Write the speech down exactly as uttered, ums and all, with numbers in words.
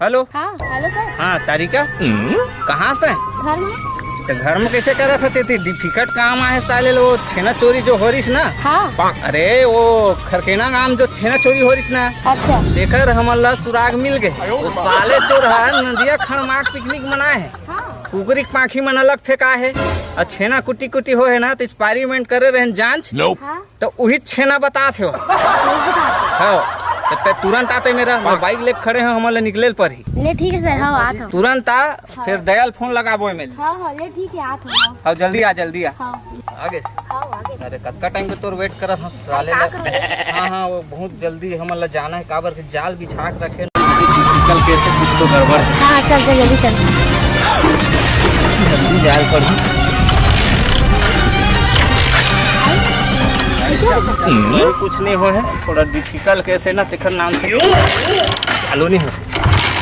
Hello. हाँ, hello sir. हाँ, तारिका, कहाँ हस तैं? घर में। त घर में कइसे करत हस? एती डिफिकल्ट काम आहे साले लो, छेना चोरी जो हो रहिस ना। हाँ। अरे, वो खरकेना गांव जो छेना चोरी हो रहिस ना। अच्छा। तेकर हमन ला सुराग मिल गे। वो साले चोर ह नदिया खड़माक पिकनिक मनाए हे। हाँ। कुकरी के पाँखी मन अलग फेंकाए हे, अउ छेना कुटी कुटी होए हे ना, त एक्सपेरिमेंट करे रहेन जांच। हाँ। त उही छेना बतात हे। हाँ, त तैं तुरंत आते मेरा, मैं बाइक लेके खड़े हंव, हमन ला निकले ल परही। ले ठीक हे सर, हाँ, आत हंव। तुरंत आ, हाँ। फेर दया ल फोन लगाबो एमे। हाँ, हाँ, ले ठीक हे, आत हंव। हाँ, जल्दी आ, जल्दी आ। हाँ। आ गे? हाँ, आ गे। अरे, कतका टाइम के तोर वेट करत हंव, साले ला। हाँ, हाँ, वो बहुत जल्दी हमन ला जाना हे, काबर के जाल बिछा के रखे। कल कइसे कुछ तो गड़बड़ हे। हाँ, चल, चल, जल्दी चल। जल्दी जाए ल पड़ही। अरे, कुछ नइ होए हे, थोड़ा डिफिकल्ट केस हे ना, तेकर नाम से चालू नइ होए।